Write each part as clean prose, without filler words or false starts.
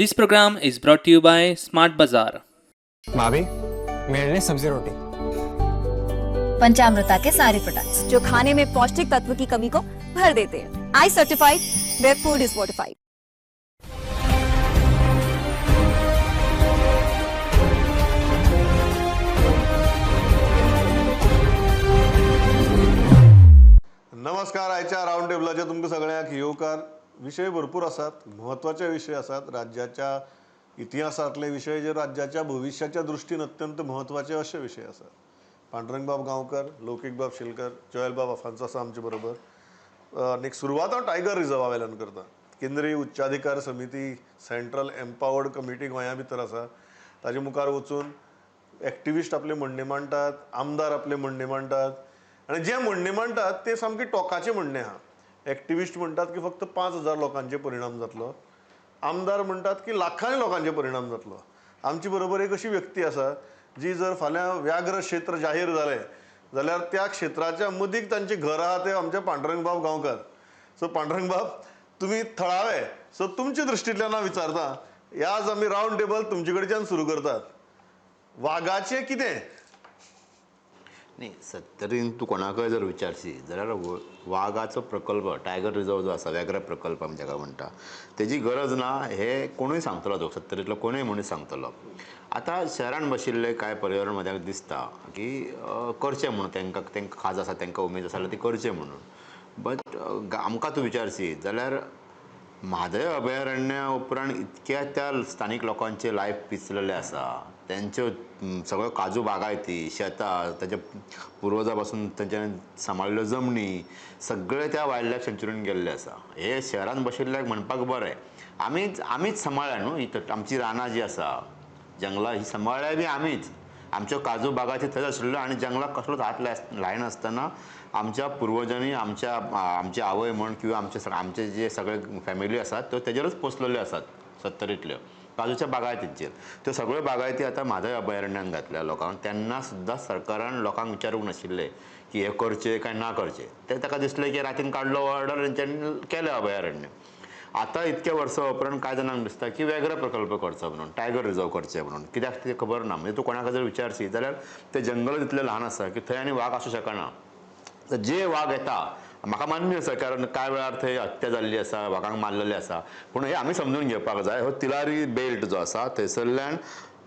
This program is brought to you by Smart Bazaar. भाभी, मेरे लिए सब्जी रोटी। पंचामृता के सारे प्रोडक्ट्स जो खाने में पौष्टिक तत्व की कमी को भर देते हैं। I certified, where food is fortified. नमस्कार. आयच्या राऊंड टेबलाचे तुमकां सगळ्यांक येवकार. विशय भरपूर आसात, म्हत्वाचे विशय आसात, राज्याच्या इतिहासांतले विशय जे राज्याच्या भविश्याच्या दृश्टीन अत्यंत म्हत्वाचे अशे विशय आसात. पांडुरंगबाब गांवकर, लौकीकबाब शिलकर, जोएलबाब अफान्सो आसा आमचे बरोबर. आनी सुरवात हांव टायगर रिजर्वा वयल्यान करता. केंद्रीय उच्चाधिकार समिती, सेंट्रल एम्पावर्ड कमिटी गोंया भितर आसा. ताजे मुखार वचून एक्टिविस्ट आपले म्हणणें मांडटात, आमदार आपले म्हणणें मांडटात आनी जे म्हणणें मांडटात ते सामकें टोकाचें म्हणणें आहा. एक्टिविस्ट म्हणटात की फक्त 5,000 लोकांचे परिणाम जातलो, आमदार म्हणटात की लाखांनी लोकांचे परिणाम जातलो. आमचे बरोबर एक अशी व्यक्ती आसा जी जर फाल्यां व्याघ्र क्षेत्र जाहीर जालें जाल्यार त्या क्षेत्राच्या मदीक तांचें घर आहा तें आमचे पांडुरंगबाब गांवकर. सो पांडुरंगबाब, तुमी थळावे, सो तुमच्या दृश्टींतल्यान हांव विचारता, आज आमी रावंड टेबल तुमचे कडच्यान सुरू करतात. वागाचें कितें? न्ही, सत्तरीन तूं कोणाकय जर विचारशी जाल्यार वागाचो प्रकल्प, टायगर रिजर्व जो आसा, व्याघ्र प्रकल्प आमी ताका म्हणटा, तेजी गरज ना हे कोणूय सांगतलो, तो सत्तरींतलो कोणूय मनीस सांगतलो. आतां शहरान बशिल्ले कांय पर्यावरणवाद्यांक दिसता की करचें म्हणून, तांकां तांकां खाज आसा, तांकां उमेद आसा जाल्यार ती करचें म्हणून. बट आमकां तूं विचारशी जाल्यार म्हादय अभयारण्या उपरांत इतक्या त्या स्थानीक लोकांचे लायफ पिचलेलें आसा, तेंच्यो सगळ्यो काजू बागायती, शेतां, ताच्या पुर्वजा पासून तेंच्यांनी सांबाळिल्ल्यो जमनी, सगळें त्या वायल्ड लायफ सँच्युरीन गेल्लें आसा. हे शहरान बशिल्ल्याक म्हणपाक बरें, आमीच सांबाळ्ळ्या न्हू ही आमची रानां जी आसा, जंगलां ही सांबाळ्ळ्या बी आमीच. आमच्यो काजू बागायती थंयच आशिल्ल्यो आनी जंगलाक कसलोच हात लायनासतना आमच्या पुर्वजांनी, आमच्या आमची आवय म्हण किंवा आमचे जे सगळे फॅमिली आसात त्यो तेजेरूच पोसलेल्यो आसात. सत्तरींतल्यो काजूच्या बागायतींचेर त्यो सगळ्यो बागायती आतां म्हादय अभयारण्यान घातल्या लोकांक. तेन्ना सुद्दां सरकारान लोकांक विचारूंक नाशिल्लें की हें करचें काय ना करचें. तें ताका दिसलें की रातीन काडलो ऑर्डर, तेंच्यांनी केलें अभयारण्य. आतां इतक्या वर्सां उपरांत कांय जाणांक दिसता की व्याघ्र प्रकल्प करचो म्हणून, टायगर रिजर्व करचें म्हणून. कित्याक तें खबर ना. म्हणजे तूं कोणाक जर विचारशी जाल्यार तें जंगल इतलें ल्हान आसा की थंय आनी वाग आसूं शकना. तर जे वाग येता, म्हाका मान्य आसा, कारण कांय वेळार थंय हत्या जाल्ली आसा, वागांक मारलेले आसा. पूण हें आमी समजून घेवपाक जाय, हो तिलारी बेल्ट जो आसा थंयसरल्यान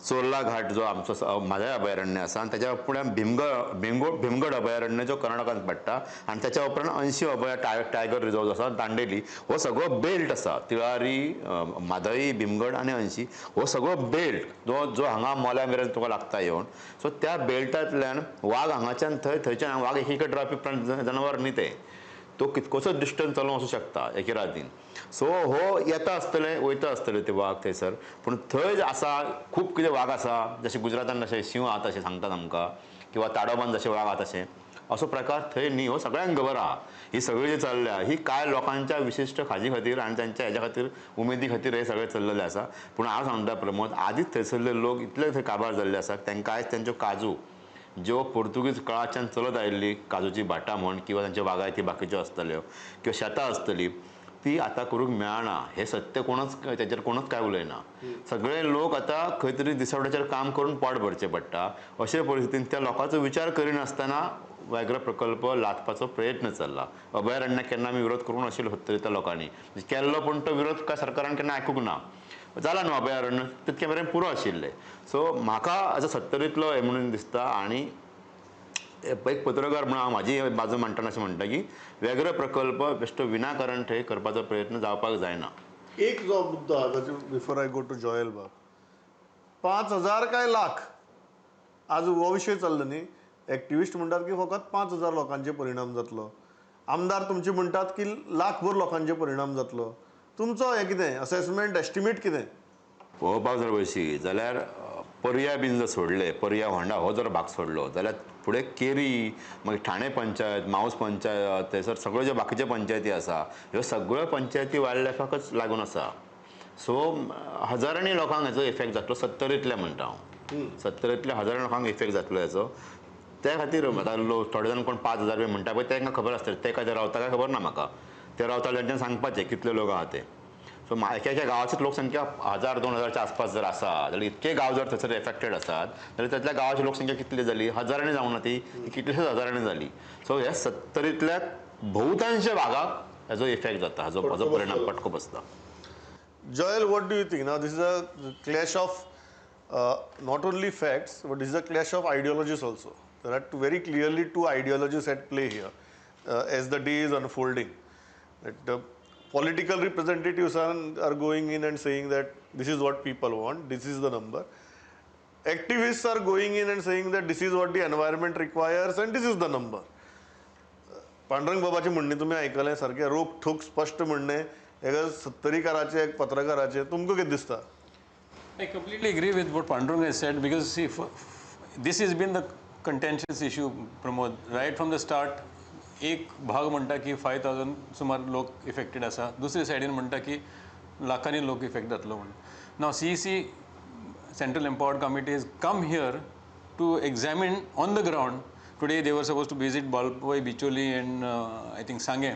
चोर्ला घाट जो आमचो म्हादय अभयारण्य आसा आनी ताच्या उपरांत भीमगड अभयारण्य जो कर्नाटकांत पडटा आनी ताच्या उपरांत अंशी अभय टायगर रिजर्व जो आसा दांडेली, हो सगळो बेल्ट आसा. तिळारी, म्हादय, भीमगड आनी अंशी हो सगळो बेल्ट जो हांगा मोल्या मेरेन तुका लागता येवन. सो त्या बेल्टांतल्यान वाग हांगाच्यान थंय, थंयच्यान वाग एकीकडे रावपी जनावर न्ही तें, तो कितकोसो डिस्टन्स चलोवंक वचूंक शकता एके रातीन. सो हो येता आसतले, वयता आसतले ते वाग थंयसर. पूण थंय आसा खूब कितें वाग आसा, जशें गुजरातान जशे शिंव आहा तशें सांगतात आमकां, किंवा ताडोबान जशे वाग आहा तशें, असो प्रकार थंय न्ही. हो सगळ्यांक खबर आहा. ही सगळी जी चल्ल्या ही कांय लोकांच्या विशिश्ट खाजी खातीर आनी तांच्या हेज्या खातीर, उमेदी खातीर हें सगळें चल्लेलें आसा. पूण हांव सांगता प्रमोद, आदींच थंयसरले लोक इतले थंय काबार जाल्ले आसात, तांकां आयज तेंच्यो काजू ज्यो पोर्तुगीज काळाच्यान चलत आयिल्ली काजूची भाटां म्हण किंवा तांच्यो बागायती बाकीच्यो आसतल्यो किंवा शेतां आसतलीं, ती आतां करूंक मेळना. हें सत्य कोणच तेचेर कोणच कांय उलयना. सगळे लोक आतां खंय तरी दिसवड्याचेर काम करून पोट भरचें पडटा. अशे परिस्थितीन त्या लोकांचो विचार करिनासतना व्याघ्र प्रकल्प लादपाचो प्रयत्न चल्ला. अभयारण्याक केन्ना आमी विरोध करूंक नाशिल्लो सत्तरींतल्या लोकांनी केल्लो, पूण तो विरोध काय सरकारान केन्ना आयकूंक ना. जाला न्हू अभयारण्य तितके मेरेन पुरो आशिल्लें. सो म्हाका एज अ सत्तरींतलो हें म्हणून दिसता आनी एक पत्रकार म्हणून हांव म्हाजी बाजू मांडटना अशें म्हणटा की व्याघ्र प्रकल्प बेश्टो विनाकारण थंय करपाचो प्रयत्न जावपाक जायना. एक जो मुद्दो आहा ताचे before I go to Joel बाब, 5,000 काय लाख आज हो विशय चल्लो न्ही. एक्टिविस्ट म्हणटात की फकत 5,000 लोकांचे परिणाम जातलो, आमदार तुमचे म्हणटात की लाखभर लोकांचे परिणाम जातलो. तुमचो हें कितें असेसमेंट, एस्टिमेट कितें? पळोवपाक जर वयशी जाल्यार पर्या बीन जर सोडले, पर्या होंडा हो जर भाग सोडलो जाल्यार फुडें केरी, मागीर ठाणे पंचायत, माऊस पंचायत, थंयसर सगळ्यो ज्यो बाकीच्यो पंचायती आसा ह्यो सगळ्यो पंचायती वायल्ड लायफाकच लागून आसा. सो हजारांनी लोकांक हेचो इफेक्ट जातलो. सत्तरींतल्या म्हणटा हांव, सत्तरींतल्या हजारांनी लोकांक इफेक्ट जातलो हेचो. त्या खातीर आतां लोक थोडे जाण कोण 5,000 बी म्हणटा पळय, तांकां खबर आसतलें, ते काय रावता काय खबर ना म्हाका, ते रावता तेंच्यान सांगपाचें कितले लोक आहा ते. सो एका एका गांवाची लोकसंख्या 1000 2000च्या आसपास जर आसा जाल्यार इतके गांव जर थंयसर एफेक्टेड आसात जाल्यार त्यातल्या गांवाची लोकसंख्या कितली जाली, हजारांनी जावंक ना, ती कितल्याशाच हजारांनी जाली. सो ह्या सत्तरींतल्या बहुतांश भागाक हेजो इफेक्ट जाता, हाजो परिणाम फटको बसता. Joel, what do you think? Now, this is a clash of not only facts, but this is a clash of ideologies also. There are very clearly two ideologies at play here as the day is unfolding. That the political representatives are going in and saying that this is what people want, this is the number. Activists are going in and saying that this is what the environment requires and this is the number. Pandurang बाबाची म्हणणी तुमी आयकलें, सारकें रोखठोक स्पश्ट म्हणणें एका सत्तरीकाराचें, एक पत्रकाराचें, तुमकां कितें दिसता? I completely agree with what Pandurang has said, because see, this has been the contentious issue, Pramod, right from the start. एक भाग म्हणटा की 5000 सुमार लोक इफेक्टेड आसा, दुसरे सायडीन म्हणटा की लाखांनी लोक इफेक्ट जातलो म्हणून. Now CEC, Central Empowered Committee, has come here to examine on the ground. Today they were supposed to visit Valpoi, Bicholi and I think Sange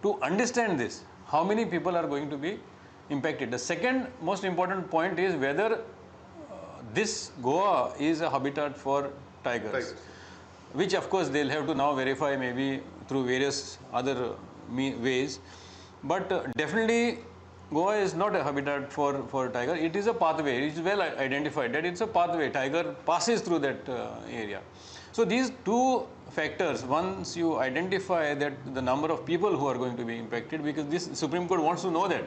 to understand this, how many people are going to be impacted. The second most important point is whether this Goa is a habitat for tigers, which of course they'll have to now verify maybe through various other ways. But definitely Goa is not a habitat for tiger. It is a pathway. It is well identified that it's a pathway. Tiger passes through that area. So these two factors, once you identify that the number of people who are going to be impacted, because this Supreme Court wants to know that.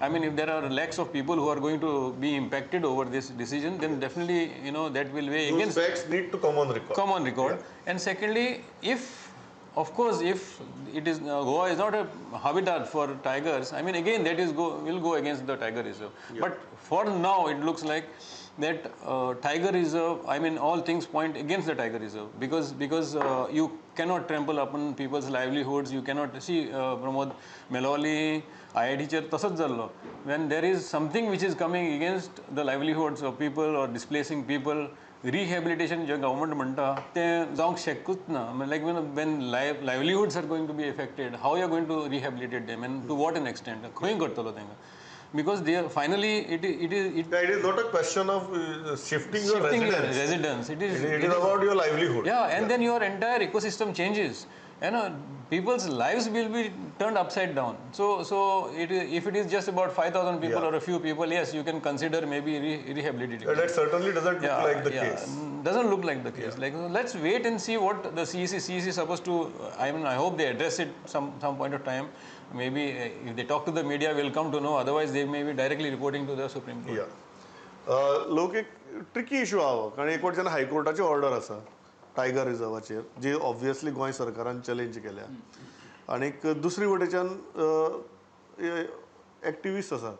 I mean, if there are lakhs of people who are going to be impacted over this decision, then definitely, you know, that will weigh against. Those facts need to come on record. Come on record. Yeah. And secondly, if, of course, if it is Goa is not a habitat for tigers, I mean, again, that is will go against the tiger reserve. Yeah. But for now, it looks like that tiger reserve, I mean, all things point against the tiger reserve, because you cannot trample upon people's livelihoods. You cannot see, Pramod, Meloli, IIT चेर तसोच जाल्लो. When there is something which is coming against the livelihoods of people or displacing people, rehabilitation J government म्हणटा तें जावंक शकूच ना. Like when livelihoods are going to be affected, how you are going to rehabilitate them and to what an extent, खंय करतलो तांकां? Because they are finally, it is not a question of shifting your residence. It is about your livelihood. Yeah, and then your entire ecosystem changes. You know, people's lives will be turned upside down. So it is, if it is just about 5,000 people or a few people, yes, you can consider maybe rehabilitating. That certainly doesn't look like the case. Doesn't look like the case. Yeah. Like, let's wait and see what the CEC is supposed to. I mean, I hope they address it some point of time. Maybe if they talk to the media, we'll come to know. Otherwise, they may be directly reporting to the Supreme Court. Yeah. लोक एक tricky issue आहा, कारण एक वटेच्यान हायकोर्टाची order आसा tiger रिजर्वाचेर, जी obviously Goa सरकारान challenge केल्या, आनीक दुसरी वटेच्यान एक्टिविस्ट आसात.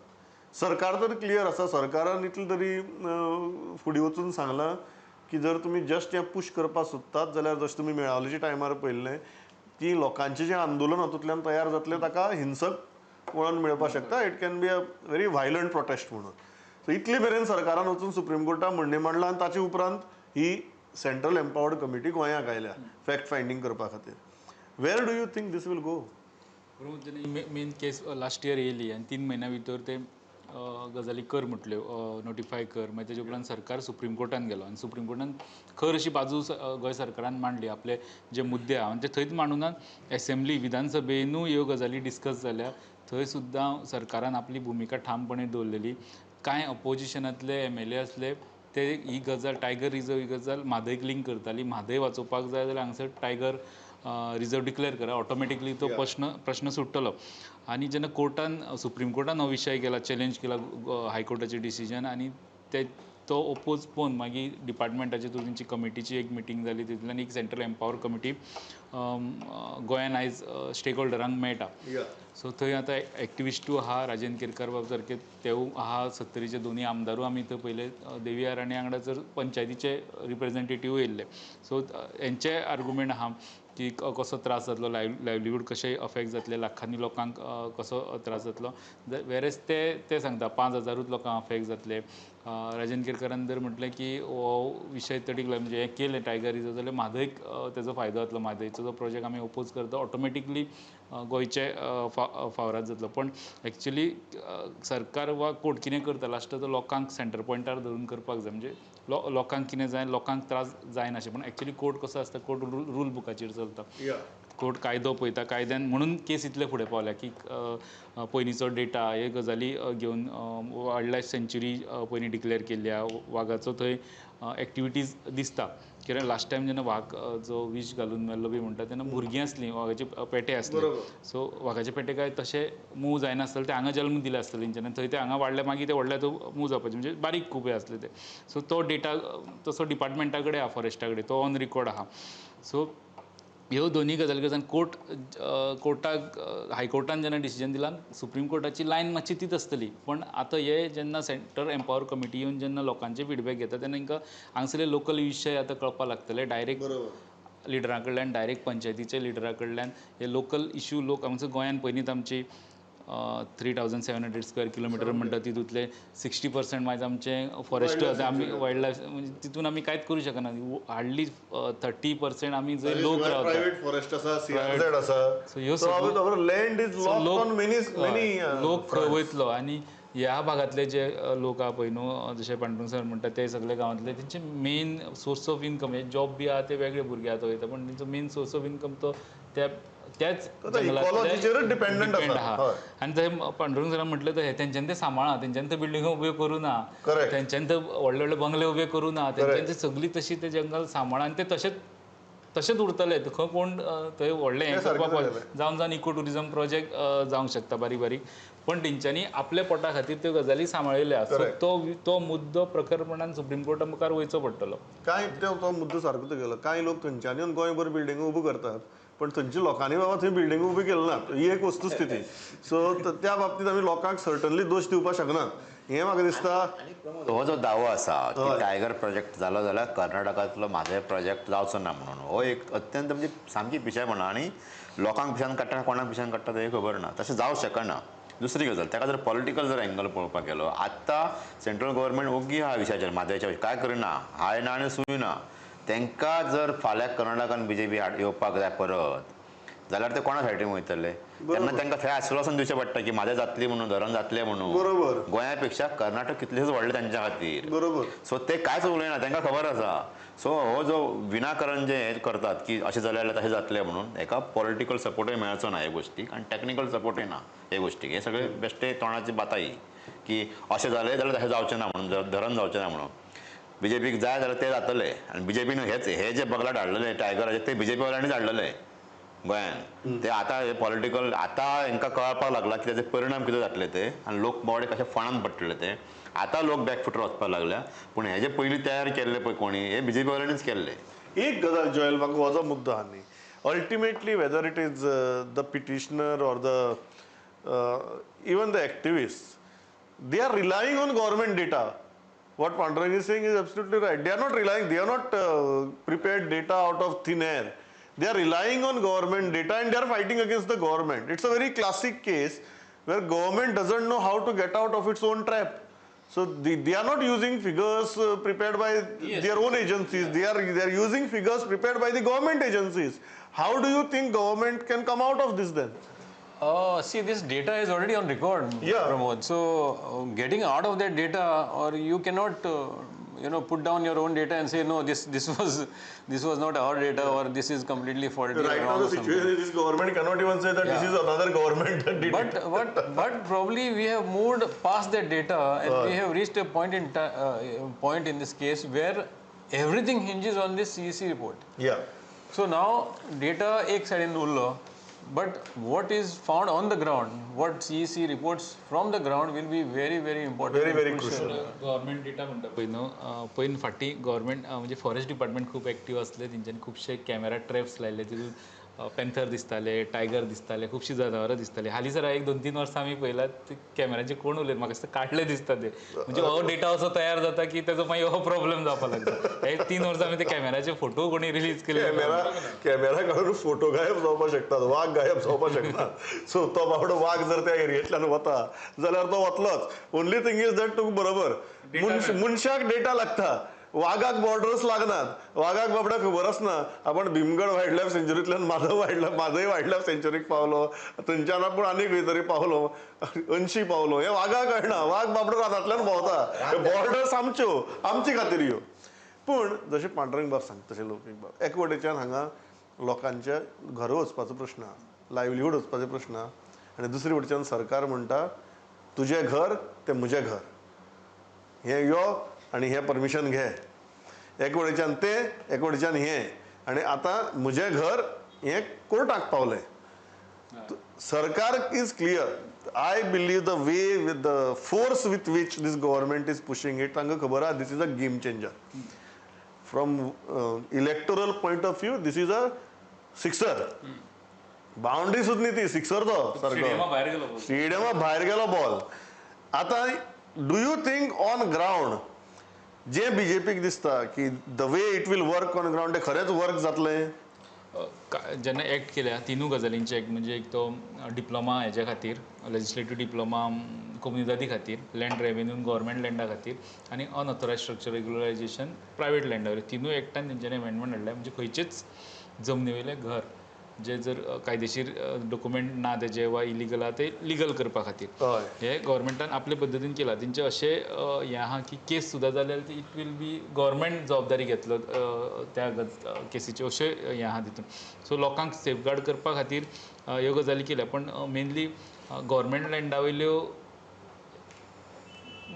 सरकार तर क्लियर आसा, सरकारान इतलें तरी फुडें वचून सांगलां की जर तुमी जस्ट हें पुश करपाक सोदतात जाल्यार जशें तुमी मेळावलीच्या टायमार पळयल्लें की लोकांचें जें आंदोलन हातूंतल्यान तयार जातलें ताका हिंसक वळण मेळपाक शकता. It can be a very violent protest म्हणून. सो इतले मेरेन सरकारान वचून सुप्रीम कोर्टाक म्हणणें मांडलां आनी ताचे उपरांत ही सेंट्रल एम्पावर्ड कमिटी गोंयाक आयल्या फॅक्ट फायंडींग करपा खातीर. Where do you think this will go? Main case last year येयली आनी 3 म्हयन्या भितर ते गजाली कर म्हटल्यो, नोटिफाय कर. मागीर तेजे उपरांत सरकार सुप्रीम कोर्टान गेलो आनी सुप्रीम कोर्टान खर अशी बाजू गोंय सरकारान मांडली, आपले जे मुद्दे आहा आनी ते थंयच मांडून एसेंब्ली विधानसभेनूय ह्यो गजाली डिस्कस जाल्या. थंय सुद्दां सरकारान आपली भुमिका ठामपणे दवरलेली. कांय अपोजिशनांतले MLA आसले ते ही गजाल टायगर रिजर्व ही गजाल म्हादयक लिंक करताली. म्हादय वाचोवपाक जाय जाल्यार हांगसर टायगर रिजर्व डिक्लेअर करा, ऑटोमॅटिकली तो प्रश्न सुट्टलो. आनी जेन्ना कोर्टान सुप्रीम कोर्टान हो विशय केला, चॅलेंज केला हायकोर्टाचें डिसिजन, आनी ते तो ओपोज पळोवन मागीर डिपार्टमेंटाचे थ्रू तेंची कमिटीची एक मिटींग जाली. तितूंतल्यान एक सेंट्रल एम्पावर कमिटी गोंयान आयज स्टेक होल्डरांक मेळटा. सो थंय आतां एक्टिविस्टूय आहा, राजेंद्र केरकार बाब सारके तेवूय आहा, सत्तरीचे दोनूय आमदारूय आमी थंय पयले, देविया राणे वांगडा जर पंचायतीचे रिप्रेझेंटेटिव्ह येयल्ले. सो हेंचे आर्गुमेंट आहा की कसो त्रास जातलो, लायवलीहूड कशें अफेक्ट जातले, लाखांनी लोकांक कसो त्रास जातलो. वेरेज ते सांगता 5,000 लोकांक अफेक्ट जातले. राजेंद्र केरकारान जर म्हटलें की हो विशय तडीक म्हणजे हें केलें टायगर रिजर्व जाल्यार म्हादयक तेजो फायदो जातलो, म्हादयचो. पयलींचो जो प्रोजेक्ट आमी ओपोज करता ऑटोमॅटिकली गोंयचे फावराद जातलो. पण एक्चुली सरकार वा कोर्ट कितें करता लास्टाक तो लोकांक सेंटर पॉयंटार धरून करपाक जाय, म्हणजे लोकांक कितें जाय, लोकांक त्रास जायनाशें. पूण एक्चुली कोर्ट कसो आसता, कोर्ट रूल बुकाचेर चलता, कोर्ट कायदो पळयता, कायद्यान म्हणून केस इतले फुडें पावल्या की पयलींचो डेटा हे गजाली घेवन वायल्ड लायफ सँच्युरी पयलीं डिक्लेअर केल्ली आहा, वागाचो थंय एक्टिविटीज दिसता. कित्याक लास्ट टायम जेन्ना वाग जो विश घालून मेल्लो बी म्हणटा तेन्ना भुरगीं आसलीं, वागाचे पेटे आसले, सो वागाचे पेटे काय तशे मूव जायनासतले, ते हांगा जल्म दिले आसतले तेंच्यांनी, थंय ते हांगा वाडले, मागीर ते व्हडले तो मूव जावपाचे, म्हणजे बारीक खूब हे आसले ते. सो तो डेटा तसो डिपार्टमेंटा कडेन आहा, फॉरेस्टा कडेन, तो ऑन रिकॉर्ड आहा. सो ह्यो दोनूय गजाली कडल्यान कोर्टाक हायकोर्टान जेन्ना डिसिजन दिलां, सुप्रीम कोर्टाची लायन मातशी तीच आसतली. पण आतां हे जेन्ना सेंटर एम्पावर कमिटी येवन जेन्ना लोकांचे फिडबॅक घेता तेन्ना तांकां हांगसरले लोकल विशय आतां कळपाक लागतले, डायरेक्ट लिडरां कडल्यान, डायरेक्ट पंचायतीच्या लिडरां कडल्यान हे लोकल इश्यू. लोक आमचो गोंयान पयलींच आमची 3700 स्क्वेअर किलोमिटर म्हणटा, तितूंतले 60% मागीर आमचें फॉरेस्ट आसा, आमी वायल्ड लायफ म्हणजे तितून आमी कांयच करूं शकना. हार्डली 30% आमी जंय लोक रावता, सो ह्यो लोक खंय वयतलो. आनी ह्या भागांतले जे लोक आहा पळय न्हू, जशें पांडुरंग सर म्हणटा ते सगळे गांवांतले, तेंचे मेन सोर्स ऑफ इनकम हे जॉब बी आहा ते वेगळे भुरगे आतां वयता, पण तेंचो मेन सोर्स ऑफ इनकम तो त्या त्याच डिपेंड आहा. आनी थंय पांडुरंग सरान म्हटलें तर तेंच्यांनी तें सांबाळा, तेंच्यांनी ते बिल्डिंगो उब्यो करूं ना, तेंच्यांनी ते व्हडले व्हडले बंगले उबे करूं ना, तेंच्यांनी ते सगळी तशी ते जंगल सांबाळा आनी ते तशेंच तशेंच उरतले. खंय कोण थंय व्हडलें हें करपाक जावन जावन इको ट्युरिजम प्रोजेक्ट जावंक शकता बारीक बारीक, पण तेंच्यांनी आपल्या पोटा खातीर त्यो गजाली सांबाळिल्ल्यो आसा. सो तो मुद्दो प्रखरपणान सुप्रीम कोर्टा मुखार वयचो पडटलो. कांय तो मुद्दो सारको गेलो. कांय लोक थंयच्यान येवन गोंयभर बिल्डिंगो उब्यो करतात, पण थंयच्या लोकांनी बाबा थंय बिल्डिंग उबी केली ना, ही एक वस्तुस्थिती. सो त्या बाबतींत आमी लोकांक सर्टनली दोश दिवपाक शकनात हें म्हाका दिसता. हो जो दावो आसा की टायगर प्रोजेक्ट जालो जाल्यार कर्नाटकांतलो म्हादय प्रोजेक्ट जावचो ना म्हणून, हो एक अत्यंत म्हणजे सामकी पिशेपणां आनी लोकांक पिशान काडटा, कोणाक पिशान काडटा तें खबर ना, तशें जावंक शकना. दुसरी गजाल, ताका जर पॉलिटिकल जर एंगल पळोवपाक गेलो, आत्तां सेंट्रल गव्हर्मेंट ओगी आहा विशयाचेर, म्हादयच्या काय करिना, हाय ना आनी सूय ना. तांकां जर फाल्यां कर्नाटकान बीजेपी येवपाक जाय परत जाल्यार ते कोणा सायडीन वयतले? तेन्ना तांकां थंय आश्वासन दिवचें पडटा की म्हादय जातली म्हणून, धरण जातलें म्हणून. बरोबर, गोंया पेक्षा कर्नाटक कितलेंच व्हडलें तांच्या खातीर. बरोबर, सो ते कांयच उलयना, तांकां खबर आसा. सो हो जो विनाकारण जे हें करतात की अशें जालें जाल्यार तशें जातलें म्हणून, हेका पॉलिटिकल सपोर्टूय मेळचो ना हे गोश्टीक आनी टॅक्निकल सपोर्टूय ना हे गोश्टीक. हे सगळे बेश्टे तोंडाची बाताई की अशें जालें जाल्यार तशें जावचें ना म्हणून, धरण जावचें ना म्हणून. बीजेपीक जाय जाल्यार ते जातले आनी बीजेपीन हेच हे जे बगलाट हाडलेले टायगराचे ते बीजेपी वाल्यांनीच हाडलेले गोंयान. ते आतां हे पॉलिटिकल आतां हेंकां कळपाक लागला की ताचे परिणाम कितें जातले ते आनी लोक बावडे कशे फणान पडटले ते. आतां लोक बॅकफुटर वचपाक लागल्या, पूण हे जे पयलीं तयार केल्ले पळय कोणी, हे बीजेपी वाल्यांनीच केल्ले. एक गजाल जॉयल, म्हाका हो जो मुद्दो आहा न्ही, ultimately whether it is the petitioner or the even the activist, they are relying on government data. What Pandurang is saying is absolutely right. They are not relying, they are not prepared data out of thin air. They are relying on government data and they are fighting against the government. It's a very classic case where government doesn't know how to get out of its own trap. So they are not using figures prepared by their own agencies. Yeah. They are using figures prepared by the government agencies. How do you think government can come out of this then? See, this data is already on record, Pramod. So, getting out of that data, or you cannot, put down your own data and say, no, this was not our data, or this is completely faulty. Right now, the situation is this government cannot even say that this is another government that did it. But probably we have moved past that data, and we have reached a point in point in this case where everything hinges on this CEC report. Yeah. So now data ek side in ullo. But what is found on the ground, what CEC reports from the ground will be very, very important. Very, very crucial. Government data म्हणटा पळय न्हू, पयलीं फाटीं government म्हणजे forest department खूब active आसले, तेंच्यांनी खुबशे कॅमेरा ट्रॅप्स लायले, तितून पॅन्थर दिसताले, टायगर दिसताले, खुबशीं जनावरां दिसताली. हालीं सर 1-2-3 वर्सां आमी पळयला ते कॅमेराचे कोण उलयत म्हाका दिसता काडले दिसता ते, म्हणजे हो डेटा असो तयार जाता की तेजो मागीर हो प्रॉब्लेम जावपाक लागता. हे 3 वर्सां आमी ते कॅमेराचे फोटो कोणी रिलीज केले, कॅमेरा काडून फोटो गायब जावपाक शकतात, वाग गायब जावपाक शकतात. सो तो बाबडो वाग जर त्या एरियेंतल्यान वता जाल्यार तो वतलोच. ओनली थिंग is that तुका बरोबर मनशाक डेटा लागता. वागाक बॉर्डर्स लागनात, वागाक बाबड्याक खबर आसना आपण भीमगड वायल्ड लायफ सेंच्युरींतल्यान म्हादय वायल्ड लायफ सेंच्युरीक पावलो, थंयच्यान आपूण आनीक खंय तरी पावलो, अंशी पावलो. हें वागाक कळना, वाग बाबडो रानांतल्यान भोंवता. बॉर्डर्स आमच्यो, आमचे खातीर ह्यो. पूण जशें पांडुरंग बाब सांगता तशें लौकीक बाब, एक वटेच्यान हांगा लोकांच्या घरा वचपाचो प्रश्न, लायवलीहूड वचपाचो प्रश्न, आनी दुसरे वटेच्यान सरकार म्हणटा तुजें घर तें म्हजें घर, हें यो आनी हें परमिशन घे. एक वटेच्यान तें, एक वटेच्यान हें, आनी आतां म्हजें घर हें कोर्टाक पावलें. सरकार is clear. I believe the way with the force with which this government is pushing it, तांकां खबर आहा this is a game changer. From electoral point of view this is a sixer. Boundary सुद्दां न्ही ती, sixer तो सारको स्टेडियमा भायर गेलो बॉल. आतां do you think on ground जे बीजेपीक दिसता की the way it will work on ground ते खरेंच वर्क जातलें? जेन्ना एक्ट केल्या तिनूय गजालींचे एक्ट, म्हणजे एक तो डिप्लोमा हेज्या खातीर, लेजिस्लेटीव डिप्लोमा कोमुनिदादी खातीर, लँड रेवेन्यू गव्हर्मेंट लँडा खातीर, आनी अनऑथरायज स्ट्रक्चर रेग्युलरायजेशन प्रायवेट लँडा वयलें, तिनूय एक्टान तेंच्यांनी अमेंडमेंट हाडल्या. म्हणजे खंयचेच जमनी वयलें घर जे जर कायदेशीर डॉक्युमेंट ना तेजे वा इलिगल आहा ते लिगल करपा खातीर हे गव्हर्मेंटान आपले पद्दतीन केलां. तेंचे अशें हें आहा की केस सुद्दां जाल्यार it will be government जबाबदारी घेतलो त्या केसीची, अशें हें आहा तितून. सो लोकांक सेफगार्ड करपा खातीर ह्यो गजाली केल्या. पण मेनली गव्हर्मेंट लँडा वयल्यो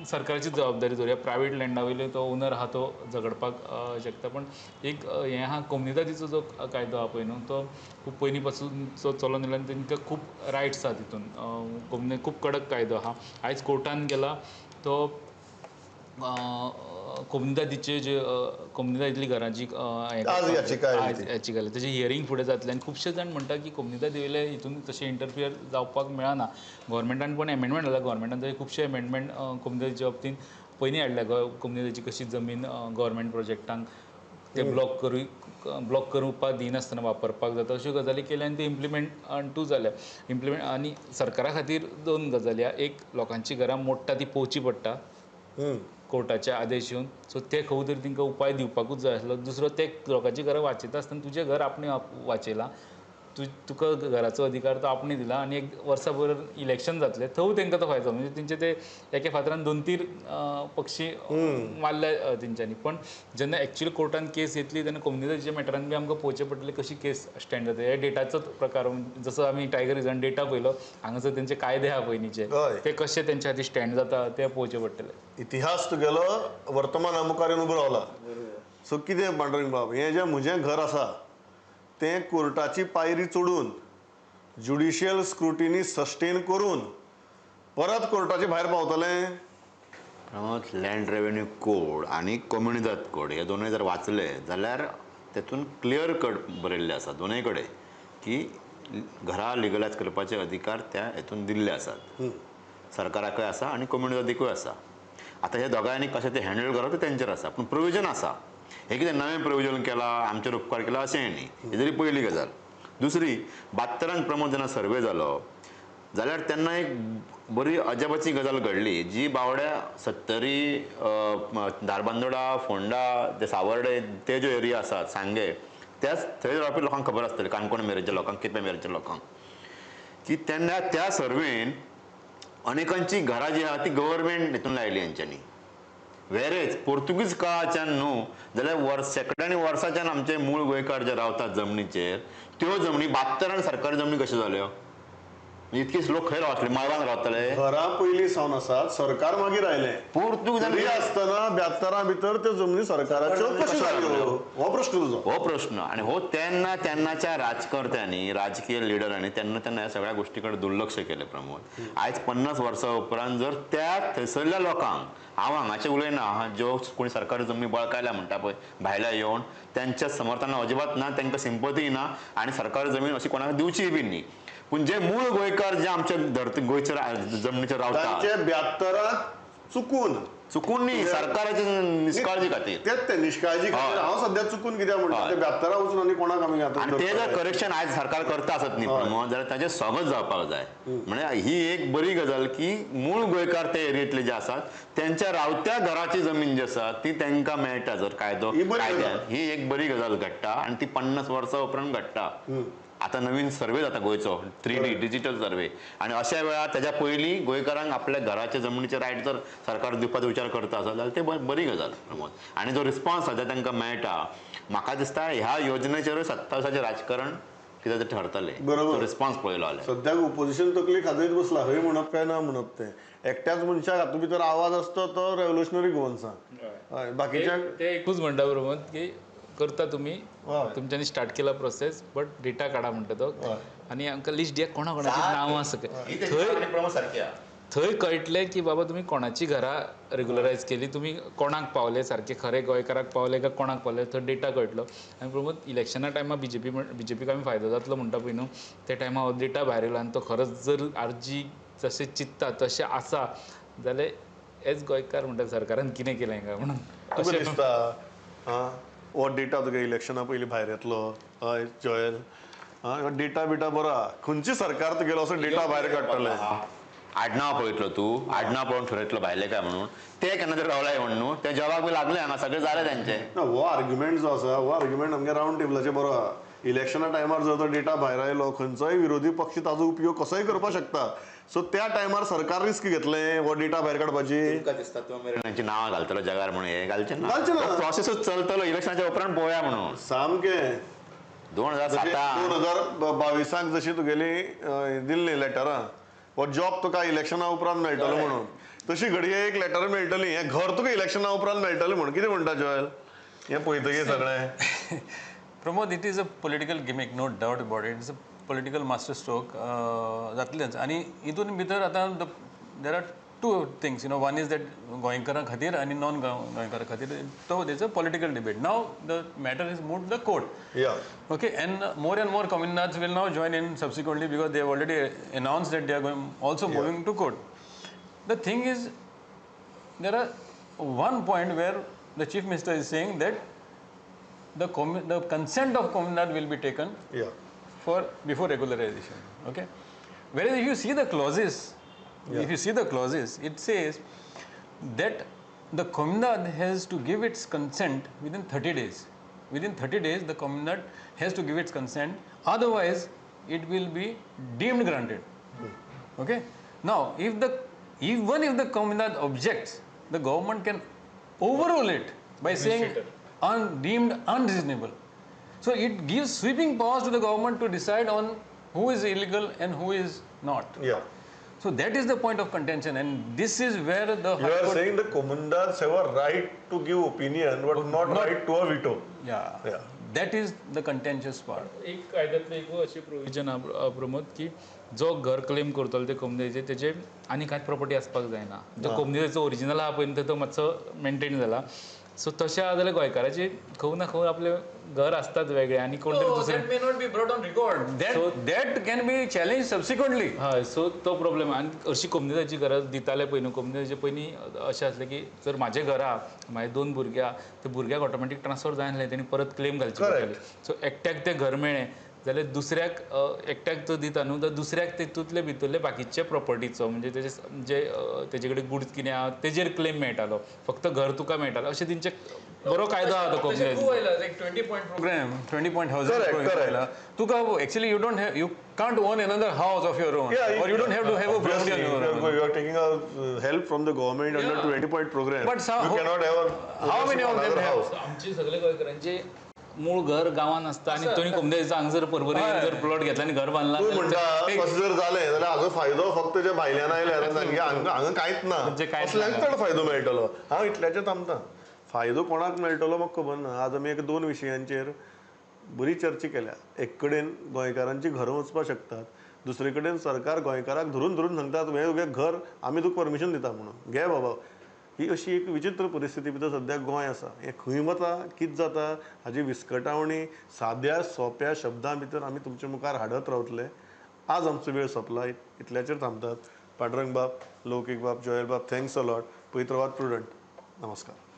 सरकारची जबाबदारी धरुया, प्रायवेट लँडा वयल्यो तो ओनर आहा तो झगडपाक शकता. पण एक हें आहा कोमुनिदादीचो जो कायदो आहा पळय न्हू, तो खूब पयलीं पासून जो चलोन येयला आनी तांकां खूब रायट्स आहा तितून. खूब कडक कायदो आहा. आयज कोर्टान गेला तो कोमुनिदादीचे जे कोमुनिदादीतली घरां जी याचिका आयली तेजी हियरींग फुडें जातलें. आनी खुबशे जाण म्हणटा की कोमुनिदादी वयले हितून तशें इंटरफियर जावपाक मेळना. गव्हर्मेंटान पण एमेंडमेंट हाडला, गव्हर्मेंटान तशे खुबशे एमेंडमेंट कोमुनिदादीच्या बाबतींत पयलीं हाडल्या. कोमुनिदादीची कशी जमीन गव्हर्मेंट प्रोजेक्टांक ते ब्लॉक करपाक दिनासतना वापरपाक जाता, अश्यो गजाली केल्या आनी ते इम्प्लिमेंट टू जाल्या. इम्प्लिमेंट आनी सरकारा खातीर दोन गजाली आहा. एक, लोकांची घरां मोडटा ती पळोवची पडटा कोर्टाचे आदेश येवन, सो ते खंय तरी तांकां उपाय दिवपाकूच जाय आसलो. दुसरो, ते लोकांची घरां वाचयता आसतना तुजें घर आपणें वाचयलां, तुका घराचो अधिकार तो आपणें दिला, आनी एक वर्सा भर इलेक्शन जातलें थंय तांकां तो फायदो. म्हणजे तेंचे ते एके फातरान दोन तीन पक्षी मारले तेंच्यांनी. पण जेन्ना एक्चुअली कोर्टान केस येतली तेन्ना कोमुनिदादीच्या मॅटरान बी आमकां पळोवचें पडटलें कशी केस स्टँड जाता. हे डेटाचो प्रकार, जसो आमी टायगर रिजर्वान डेटा पळयलो, हांगासर तेंचे कायदे आहा पयलींचे ते कशे तेंच्या खातीर स्टँड जाता ते पळोवचें पडटलें. इतिहास तुगेलो वर्तमाना मुखार येवन उबो रावला. सो कितें पांडुरंग बाब, हें जें म्हजें घर आसा तें कोर्टाची पायरी चडून ज्युडिशियल स्क्रुटिनी सस्टेन करून परत कोर्टाचे भायर पावतलें? प्रमोद, लँड रेवेन्यू कोड आनी कोमुनिदाद कोड हे दोनूय जर वाचले जाल्यार तेतून क्लियर कट बरयल्ले आसा दोनूय कडेन की घरां लिगलायज करपाचे अधिकार त्या हेतून दिल्ले आसात, सरकाराकय आसा आनी कोमुनिदादीकूय आसा. आतां हे दोगांयनी कशें तें हँडल करप तें तेंचेर आसा, पूण प्रोविजन आसा. हें कितें नवें प्रोविजन केलां आमचेर उपकार केला अशें न्ही, ही जरी पयली गजाल. दुसरी, 72 प्रमोद जेन्ना सर्वे जालो जाल्यार तेन्ना एक बरी अजापाची गजाल घडली जी बावड्या सत्तरी, धारबांदोडा, फोंडा, ते सावर्डे ते ज्यो एरिया आसात, सांगे, त्याच थंय रावपी लोकांक खबर आसतली, काणकोण मेरेनच्या लोकांक, केपें मेरेनच्या लोकांक, की तेन्ना त्या सर्वेन अनेकांची घरां जी आहा ती गव्हर्मेंट हितून लायली हेंच्यांनी. वेरेच पोर्तुगीज काळाच्यान न्हू जाल्यार शेंकड्यांनी वर्साच्यान आमचे मूळ गोंयकार जे रावतात जमनीचेर, त्यो जमनी 72 सरकारी जमनी कश्यो जाल्यो? इतकेच लोक खंय रावतले? मळबान रावतले? घरां पयलीं सावन आसात, सरकार मागीर आयलें. पोर्तुगीज आसतना 72 भितर त्यो जमनी सरकाराच्यो कश्यो जाल्यो हो प्रश्न तुजो, हो प्रश्न. आनी हो तेन्ना तेन्नाच्या राजकर्त्यांनी, राजकीय लिडरांनी तेन्ना तेन्ना ह्या सगळ्या गोश्टी कडेन दुर्लक्ष केलें प्रमोद. आयज 50 वर्सां उपरांत जर त्या थंयसरल्या लोकांक, हांव हांगाचें उलयना, ज्यो कोणी सरकारी जमनी बळकायल्या म्हणटा पळय भायल्या येवन, त्यांच्या समर्थना अजिबात ना, तांकां सिंपती ना, आनी सरकारी जमीन अशी कोणाक दिवचीय बी न्ही. पूण जे मूळ गोंयकार जे आमच्या धरती गोंयच्या जमनीचेर रावता, 72 चुकून चुकून न्ही, सरकाराचे निष्काळजी खातीर. तेच ते निष्काळजी खातीर. हांव सद्या चुकून कित्याक म्हणटा ते ब्यात्तरा वचून आनी कोणाक आमी आनी ते जर करेक्शन आयज सरकार करता आसत न्ही प्रमोद, जाल्यार ताचें स्वागत जावपाक जाय. म्हणजे ही एक बरी गजाल की मूळ गोंयकार ते एरियेंतले जे आसात त्यांच्या रावत्या घराची जमीन जी आसा ती तांकां मेळटा जर कायदो कायद्यान, ही एक बरी गजाल घडटा आनी ती 50 वर्सां उपरांत घडटा. आतां नवीन सर्वे जाता गोंयचो, 3D digital survey, आनी अशा वेळार तेज्या पयलीं गोंयकारांक आपल्या घराच्या जमनीचे रायट जर सरकार दिवपाचो विचार करता आसत जाल्यार ते बरी गजाल प्रमोद. आनी जो रिस्पॉन्स सद्या तांकां मेळटा, म्हाका दिसता ह्या योजनेचेरूय 27चें राजकारण कितें तरी ठरतलें. बरोबर, रिस्पॉन्स पळयलो जाल्यार सद्याक ओपोजिशन तकली खाजयत बसला, हय म्हणप काय ना म्हणप तें. एकट्याच मनशाक हातूंत भितर आवाज आसता तो रेव्होल्युशनरी गोवन्सान, बाकीच्या ते एकूच म्हणटा प्रमोद की करता तुमी, तुमच्यांनी स्टार्ट केला प्रोसेस, बट डेटा काडा म्हणटा तो, आनी आमकां लिस्ट दिया कोणा कोणाची नांवां आसा. थंय कळटलें की बाबा तुमी कोणाची घरां रेगुलरायज केली, तुमी कोणाक पावले, सारके खरे गोंयकाराक पावले काय कोणाक पावले, थंय डेटा कळटलो. आनी प्रमोद इलेक्शना टायमार बीजेपीक आमी फायदो जातलो म्हणटा पळय न्हू, त्या टायमार हो डेटा भायर येयलो आनी तो खरोच जर आरजी जशें चिंत्ता तशें आसा जाल्यार हेच गोंयकार म्हणटा सरकारान कितें केलें काय म्हणून. तुका दिसता हो डेटा तुका इलेक्शना पयलीं भायर येतलो? हय जॉयल, डेटा बिटा बरो आहा, खंयची सरकार तुगेलो असो डेटा भायर काडटलें? आडनांव पळयतलो तूं, आडनांव पळोवन ठरयतलो भायले काय म्हणून, ते केन्ना तरी रावलाय म्हण न्हू, ते जॉबाक बी लागले हांगा सगळें जालें तेंचें. ना, हो आर्ग्युमेंट जो आसा हो आर्ग्युमेंट आमगे रावंड टेबलाचेर बरो आहा. इलेक्शना टायमार जर तो डेटा भायर आयलो, खंयचोय विरोधी पक्ष ताजो उपयोग कसोय करपाक शकता. सो त्या टायमार सरकार रिस्क घेतलें हो डेटा भायर काडपाची. तुमकां दिसता तो मेरेन तांची नांवां घालतलो जगार म्हणून, हें घालचें ना, प्रोसेसूच चलतलो इलेक्शनाच्या उपरांत पळोवया म्हणून. सामकें 2007 2022 जशी तुगेली दिल्ली लेटरां, हो जॉब तुका इलेक्शना उपरांत मेळटलो म्हणून, तशी घडये एक लेटर मेळटली, हें घर तुका इलेक्शना उपरांत मेळटलें म्हणून. कितें म्हणटा जॉयल, हें पळयतकीर सगळें? Pramod, it is a political gimmick, no doubt about it. It's a political master stroke जातलेंच. आनी हितून भितर आतां there are two things, you know, one is that गोंयकारां खातीर आनी नॉन गोंयकारां खातीर, तो there's a political debate. Now the matter is moved to the court. Okay, and more and more Comunidades will now join in subsequently because they have already announced that they are going also moving to court. The thing is, there are one point where the Chief Minister is saying that the consent of Comunidad will be taken for before regularization. Okay, whereas if you see the clauses, if you see the clauses, it says that the Comunidad has to give its consent within 30 days. Within 30 days, the Comunidad has to give its consent. Otherwise, it will be deemed granted. Okay. Now, even if the Comunidad objects, the government can overrule it by saying deemed unreasonable. So it gives sweeping powers to the government to decide on who is illegal and who is not. Yeah. So that is the point of contention, and this is where the you are saying the Comunidades have a right to give opinion, but not right to a veto. Yeah. Yeah. That is the contentious part. एक कायद्यातलं एक अशी provision आहा प्रमोद की जो घर claim करतलो ते कोमुनिदादीचे तेजे आनी कांयच प्रॉपर्टी आसपाक जायना. जो कोमुनिदादीचो ओरिजिनल आहा पळय तो मातसो मेंटेन जाला. सो तशें आहा जाल्यार गोंयकाराची खंय ना खंय आपलें घर आसतात वेगळे आनी कोण तरी दुसरे That may not be brought on record. That can be challenged subsequently. हय, सो तो प्रॉब्लेम. आनी अशी कोमुनिदादीची घरां दिताले पळय न्हू, कोमुनिदादीचे पयलीं अशें आसलें की जर म्हाजें घर आहा, म्हाजे 2 भुरगे आहा, ते भुरग्याक ऑटोमॅटीक ट्रान्सफर जायनासलें, तेणी परत क्लेम घालची पडटाली. सो एकट्याक तें घर मेळ्ळें जाल्यार दुसऱ्याक एकट्याक तो दिता न्हू, जाल्यार दुसऱ्याक तितूंतले भितरले बाकीचे प्रॉपर्टीचो म्हणजे तेजे जे तेजे कडेन गुड्स कितें आहा तेजेर क्लेम मेळटालो, फक्त घर तुका मेळटालें. अशें तेंचे बरो कायदो आहा तो कोमुनिदादीचो. Like 20 point program, 20 point housing program. तुका actually you don't have, you can't own another house of your own, or you don't have to have a property on your own. You are taking a help from the government under 20 point program. But you cannot have a, how many of them have? आमचे सगळे गोंयकारांचे मूळ घर गांवांत आसता आनी तुमी कोमुनिदादीचो हांगसर परवरी जर प्लॉट घेतला आनी घर बांदला, तूं म्हणटा तशें जर जालें जाल्यार हाजो फायदो फक्त जे भायल्यान आयले तांगे हांगा कांयच ना, असल्यांक चड फायदो मेळटलो. हांव इतल्याचेर थांबता. फायदो कोणाक मेळटलो म्हाका खबर ना. आज आमी एक 2 विशयांचेर बरी चर्चा केल्या. एक कडेन गोंयकारांची घरां वचपाक शकतात, दुसरे कडेन सरकार गोंयकाराक धरून धरून सांगता तुवें तुगें घर आमी तुका परमिशन दिता म्हणून घे बाबा. ही अशी एक विचित्र परिस्थिती भितर सद्याक गोंय आसा. हें खंय वता कितें जाता हाजी विस्कटावणी साद्या सोंप्या शब्दां भितर आमी तुमचे मुखार हाडत रावतले. आज आमचो वेळ सोंपला, इतल्याचेर थांबतात. पांडुरंग बाब, लौकीक बाब, जोयल बाब, thanks a lot. पळयत रावात प्रुडंट. नमस्कार.